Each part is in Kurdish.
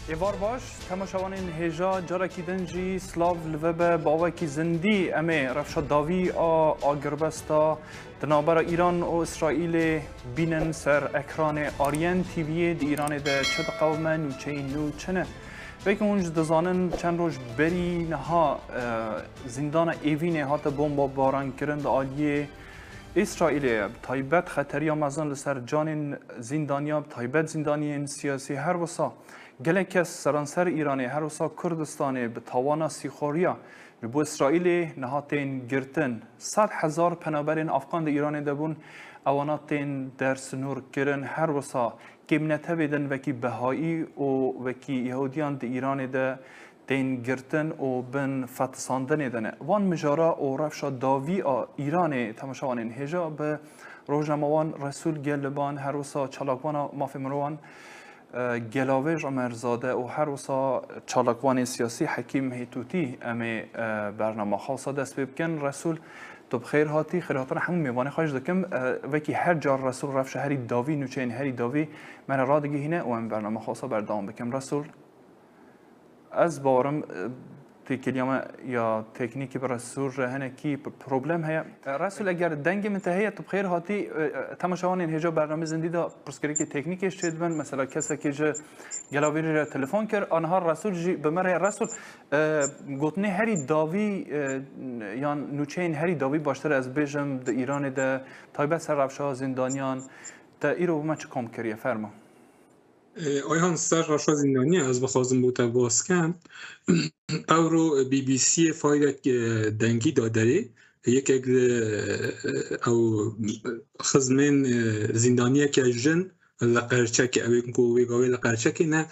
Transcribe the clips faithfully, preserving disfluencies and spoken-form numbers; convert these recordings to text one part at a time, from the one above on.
Êvar baş, temaşevanên hêja, carekî din jî silav li ve be. Bi awekî zindî em ê rewşa dawî a agirbesta di navbera Îran û Îsraîlê bînin ser ekranê Aryen T V'yê. Di Îranê de çi diqewime, nûçeyên nû çi ne? Belkî hûn jî dizanin, çend roj berî niha, e, zîndana Êvînê hate bombebarankirin di aliyê Îsraîlê ye. Bi taybet xeteriya mezin li ser canên zîndaniyan, bi taybet zîndaniyên siyasî, her wisa gelek kes seranser Îranê, her wisa Kurdistanê bi tawana sîxoriya ji bo Îsraîlê niha tên girtin. Sed hezar penaberên Afgan di Îranê de bûn, ewana tên dersinûr kirin. Her wisa kêmnetevê din wekî Behayî û wekî Yehudiyan di Îranê de tên girtin û bin fetisandinê de ne. Van mijara û rewşa dawî a Îranê temaşevanên hêja bi rojnamewan Resûl Geliban, her wisa çalakvana mafê mirovan, e, Gelavêj Omerzade û her wisa çalakvanê siyasî Hekîm Hêtûtî em ê, e, bernama xwe wisa dest pê bikin. Resûl, tu bi xêr hatî, xêrhatina hemû mêvanê xwe jî dikim. E, wekî her car Resûl rewşa herî dawî, nûçeyên herî dawî me re radigihîne û em bernama xwe wisa berdewam bikin. Resûl, ez bawerim, e, têkiliya me ya teknîkî bi Resûl re hinekî p-, problem heye. E, Resûl, eger dengê min te heye, tu bi xêr hatî. E, e, temaşevanên hêja bername zindî de pirsgirêkê teknîkê ji çê dibin. Mesela kesekê ji Gelavêjê re telefon kir, aniha Resûl jî bi me re ye. Resûl, e, gotinê herî dawî, e, yan nûçeyên herî dawî, baştir ez bêjim, di Îranê de taybet ser rewşa zîndaniyan, te îro bi me çi kom kiriye? Fermo. E, Ayhan, ser rewşa zîndaniya ez bixwazim bo te bas kem. Ewro B B C faylek, e, dengî da derê. Yekek li, e, ew xizmên, e, zîndaniyeke jin li Qerçekê, ew ê ku wê gavê li Qerçekê ne,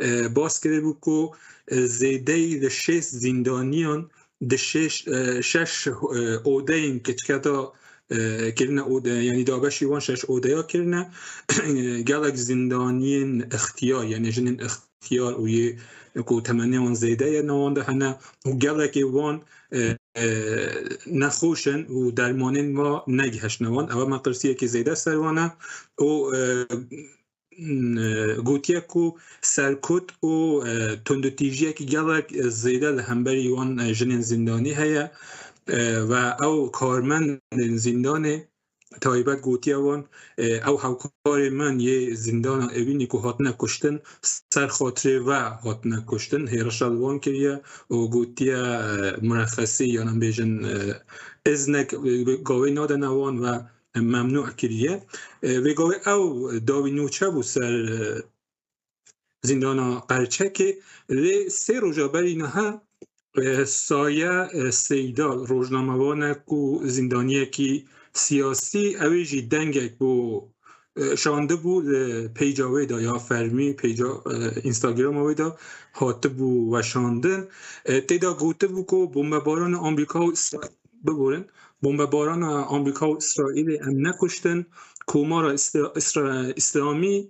e, bas kiribû ku, e, zêdeyî li şêst zîndaniyan di şeş, e, şeş, e, odeyên kiçike de, e, kirine ode, yanî dabeşî wan şeş odeya kirine. Gelek zîndaniyên ixtiyar, yanî jinên ixtiyar û yê ku temennê wan zêde ye, nav wan de hene û gelekê wan, e, e, nexweş in û dermanên wa negihiştine wan. Ew metirsiyekê zêde ser wan e û, e, gotiye ku serkut û, e, tundûtîjiyekî gelek zêde li hemberî wan, e, jinên zîndanî heye, e, ve ew karmendên zîndanê taybet gotiye wan, e, ew hevkarê min yê zîndana Evînê ku hatine kuştin, ser xatirê ve hatine kuştin, hêrişa li wan kiriye û gotiye, e, murexesî, yan em bêjin, e, iznek, e, gavê nadene wan ve memnû kiriye. E, vê gavê ew dawî nûçe bû ser, e, zîndana Qerçekê. Lê sê roja berî niha, e, Saye, e, Seydal, rojnamevanek û zîndaniyekî siyasî, ew ê jî dengek bo, e, şandibû li peyca wê de ya fermî, peyca, e, Instagrama wê de hatibû weşandin. E, tê de gotibû ku bombebarana Amerîka û Îsraîl, biborin, bombebarana Amerîka û Îsraîlê em nekuştin. Komara Îsra-, Îsra-, Îslamî,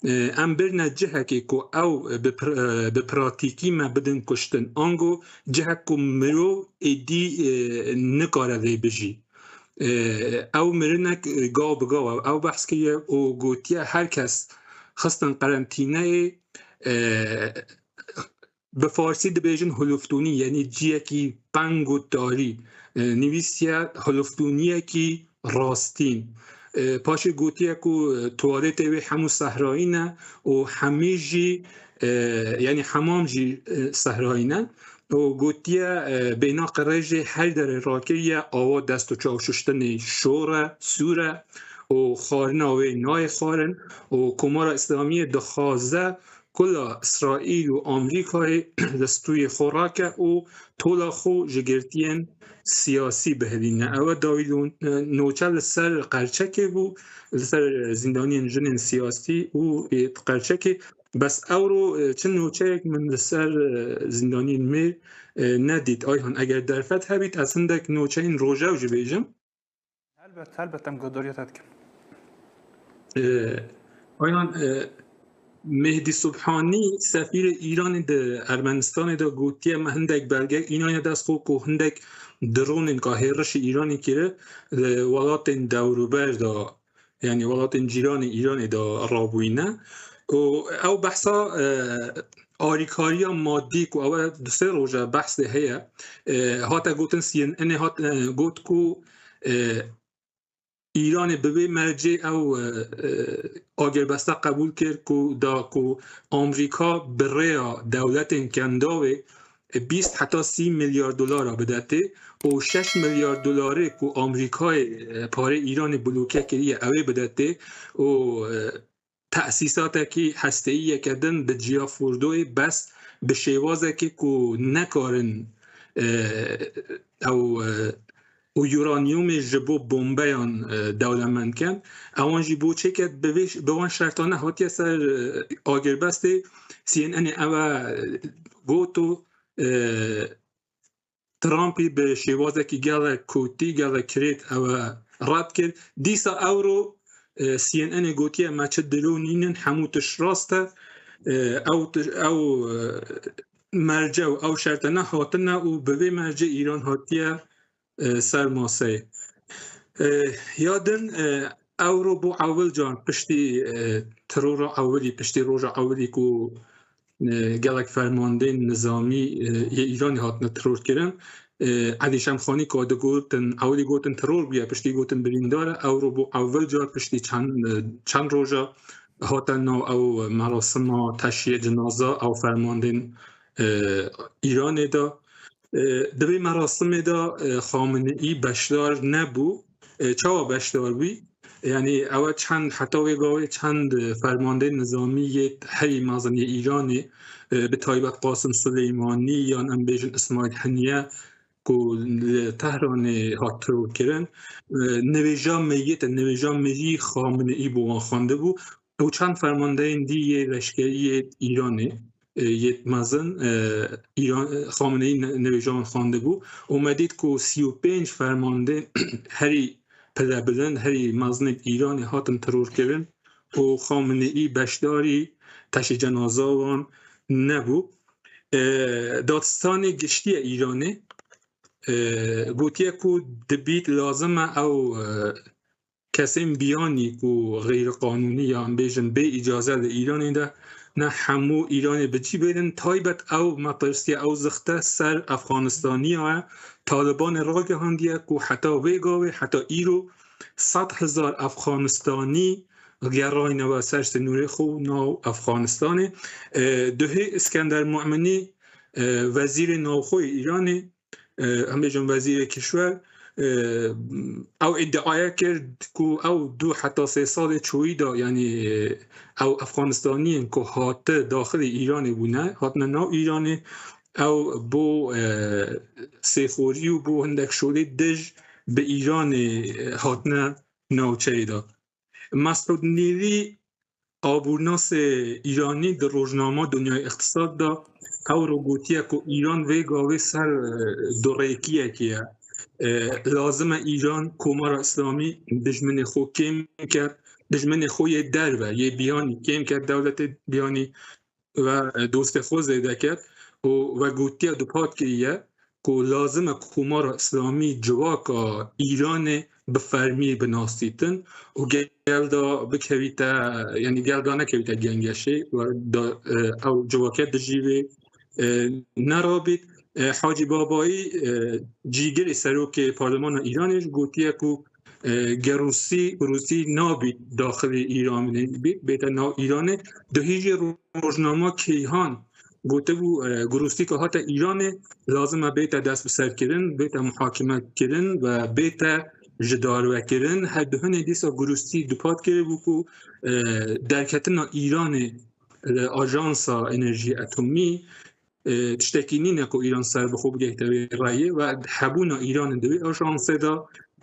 e, em birine cihekê ku ew bi pr-, e, bi pratîkî me bidin kuştin. Ango cihek ku mirov êdî, e, nikare lê bijî. E, ew mirinek, e, gav bi gav ew, ew behs kiriye û gotiye her kes xistin qerentîneyê, e, bi farsî dibêjin hulûftûnî, yanî ciyekî teng û tarî, e, nivîsiye hulûftûniyekî rastîn. E, paşê gotiye ku, e, tuwaletê wê hemû sehrayî ne û hemî jî, e, yanî hemam jî, e, sehrayî ne. Û gotiye, e, bêna qirêjê her derê rakiriye, awa dest û çav şuştinê şor e, sûr e û xwarina wê nayê xwarin û Komara Îslamiyê dixwaze kula Îsraîl û Amerîkayê li stûyê xwe rake û tola xwe ji girtiyên siyasî bihêlîne. Ew dawî nû-, nûçe li ser Qerçekê bû, li ser zîndaniyên jinên siyasî û ê Qerçekê. Bes ewro, e, çi nûçeyek min li ser, e, zîndaniyên mêr, e, nedît. Ayhan, eger derfet hebît, ez hindek nûçeyên rojew jî bêjim. Helbet, helbet em guhdariya te dikin. E, Ayhan, e, Mehdî Subhanî, sefîrê Îranê di Ermenistanê de gotiye, me hindek belge înaye dest xwe ku hindek dronên ka hêrişî Îranê kire li welatên dewrûber de, yanî welatên cîranê Îranê de rabûyîne. û ew behsa, e, alîkariya madî ku ew e du sê roja behsê heye, e, hate gotin, C N N hat, e, got ku, e, Îranê bi vê mercê ew, e, e, agirbesta qebûl kir ku da ku Amerîka bi rêya dewletên Kendavê bîst heta sî milyar dolara bidetê û şeş milyar dolarê ku Amerîkayê, e, parê Îranê bloke kiriye, ew ê bidetê û, e, tesîsatekî hesteyî yeke din bi ciya Fordoyê, bes bi şêwazekê ku nekarin, e, ew, e, û uranyumê ji bo bombeyan, e, dewlemend kin. Ewan jî bo çêket bi vê, bi wan şertane hatiye ser, e, agirbestê. C N N ew e, e, got û, e, Trumpî bi şêwazekî gelek kotî, gelek kirêt ew e red kir. Dîsa ewro, e, C N N gotiye, me çi diro nînin, hemû tişt rast e. E, ew tiş-, ew, e, merce û ew şertene hatine û bi vê mercê Îran hatiye, e, ser maseyê. E, ya din, e, ewro bo ewil car piştî, e, terora ewilî, piştî roja ewilî ku, e, gelek fermandeyên nizamî, e, yê Îranê hatine teror kirin. E, Elî Şemxanî ku digotin, ewilî gotin teror bûye, piştî gotin birîndar e, ewro bo ewil car piştî çend, e, çend roja hate nav ew merasima teşyê cinaza ew fermandeyên, e, Îranê de. E, di vê merasimê de, e, Xameneî beşdar nebû. E, çawa beşdar bû? Yanî ew e çend, heta wê gavê çend, e, fermandeyên nizamî yê herî mezin yê Îranê, e, bi taybet Qasim Suleymanî yan em bêjin Îsmaîl Heniye ku li Tehranê hat teror kirin, e, nivêja meyit, nivêja mejî Xameneî bo wan xwendibû û çend fermandeyên dî yê leşkerî yê Îranê, e, yê mezin, e, Îran, e, Xameneî ne-, nivêja wan xwendibû û me dît ku sî û pênc fermandeyên herî pilebilind, herî mezinên Îranê hatin teror kirin û Xameneî beşdarî teşê cenaza wan nebû. E, Dadistanê Giştî yê Îranê, e, gotiye ku dibît lazim e ew, e, kesên biyanî ku xeyrqanûnî ya em bêjin bê îcaze li Îranê de ne hemû Îranê bi cî bêrin, taybet ew metirsiya ew zixte ser Efxanistaniya ye. Talibanê ragihandiye ku heta vê gavê, heta îro sed hezar Efxanistanî gerayne ve ser sinûrê xwe nav Efxanistanê. E, duhê Îskender Mu'minî, e, wezîrê navxwe yê Îranê, e, em bêjin wezîrê kişwer, e, ew îdiaya kir ku ew du heta sê salê çoyî de, yanî, e, ew Efxanistaniyên ku hate daxilê Îranê bûne, hatine nav Îranê, ew bo, e, sêxorî û bo hindek şolê dij bi Îranê, e, hatine navçeyê de. Mesûd Nîrî, abûrnasê Îranî, di rojnama Dinyayê Îqtisad de ewro gotiye ku Îran vê gavê ser, e, durêkiyekê ye. E, lazim e Îran Komara Îslamî dijminê xwe kêm ket, dijminê xwe yê derve, yê biyanî kêm ket, dewletê biyanî ve, e, dostê xwe zêde ket û ve gotiye, dupat kiriye ku lazim e Komara Îslamî civaka Îranê bi fermî binasîtin û gel da bikevîte, yanî gel da nekevîte gengeşê û da, e, ew civake dijî wê, e, nerabît. E, Hacî Babayî, e, cîgirê serokê parlemana Îranê jî gotiye ku, e, ger Rûsî, Rûsî nabît daxilê Îranê bît, bête nav Îranê. Duhî jî rojnama Keyhan gotibû, e, ku Rûsî ku hate Îranê lazim e bête destbiserkirin, bête muhakeme kirin ve bête ji dar vekirin. Her duhinê dîsa ku Rûsî dupat kiribû ku, e, derketina Îranê li Ajansa Enerjiyê Etomî, e, tiştekî nîne ku Îran ser bi xwe bigihîte vê rayê ve hebûna Îranê di wê ajansê de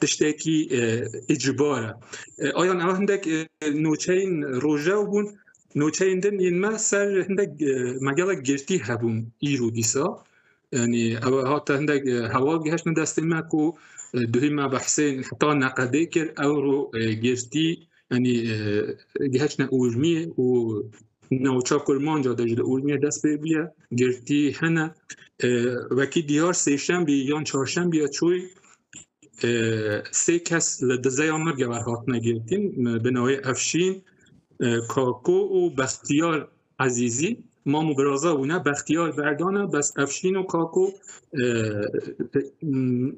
tiştekî, e, îcbar e. E, ayan ew hindek, e, nûçeyên rojew bûn. Nûçeyên din yên me ser hindek, e, me gelek girtî hebûn îro dîsa. Yanî ew hate hindek, e, heval gihiştine destê me ku, e, duhî me behsên heta neqedê kir, ewro, e, girtî, yanî, e, gihiştine Urmiyê û navça Kurmanca de jî li Urmiyê dest pê bûye, girtî hene. E, wekî diyar sêşembî yan çarşembî ya çûyî, e, sê kes li dizeya mirge ve hatine girtin, bi navê Efşîn, e, Kako û Bextiyar Ezîzî, mam û biraza bûne, Bextiyar berdane, bes Efşîn û Kako, e, m,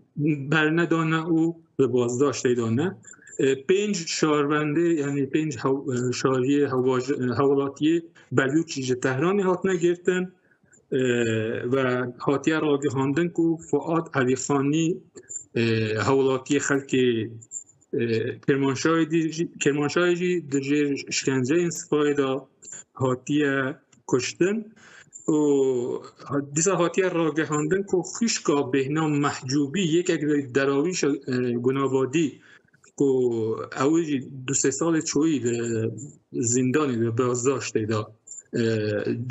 bernedane û bi bazdaştê de ne. E, pênc şarwendê, yanî pênc hew-, e, şariyê hewaj-, e, hewlatiyê Belûçî ji Tehranê hatine girtin, e, ve hatiye ragihandin ku Fuat Elîxanî, e, hewlatiyê xelkê, e, Kirmanşahê dî jî, Kirmanşahê jî di jêr şkenceyên sipayê de hatiye kuştin û ha-, dîsa hatiye ragihandin ku xwişka Bêhna Mehcûbî, yekek li derawîşa, e, Gunavadî ku ew jî du sê salê çoyî li zîndanê de, bazdaştê de, e,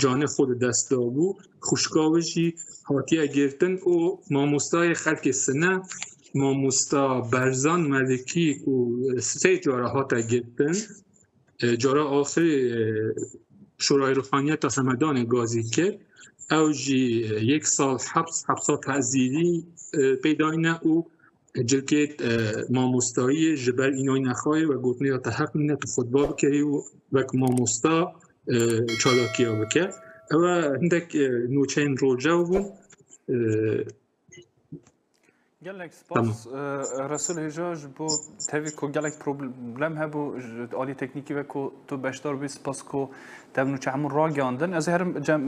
canê xwe li dest dabû, xwişka wî jî hatiye girtin û mamostayê xelkê Sine, mamosta Berzan Melikî ku sê cara hate girtin, e, cara axirê, e, Şorayê Ruhaniyeta Hemedanê gazî kir. Ew jî, e, yek sal heps, hepsa tezîrî, e, pê dayne û cilkê, e, mamostayiyê ji ber înayî nexayê we gotinê ya te heq nîne tu xutba bikerî û wek mamosta, e, çalakiya bike. Ew e hindek, e, nûçeyên rojew bûn. E, Gelek spas, e, Resul Hêja, ji bo tevî ku gelek problem hebû, ji alî teknîkî ve ku tu beşdar bî, spas ku tev nûçe hemû ragihandin. Ez ê herim cem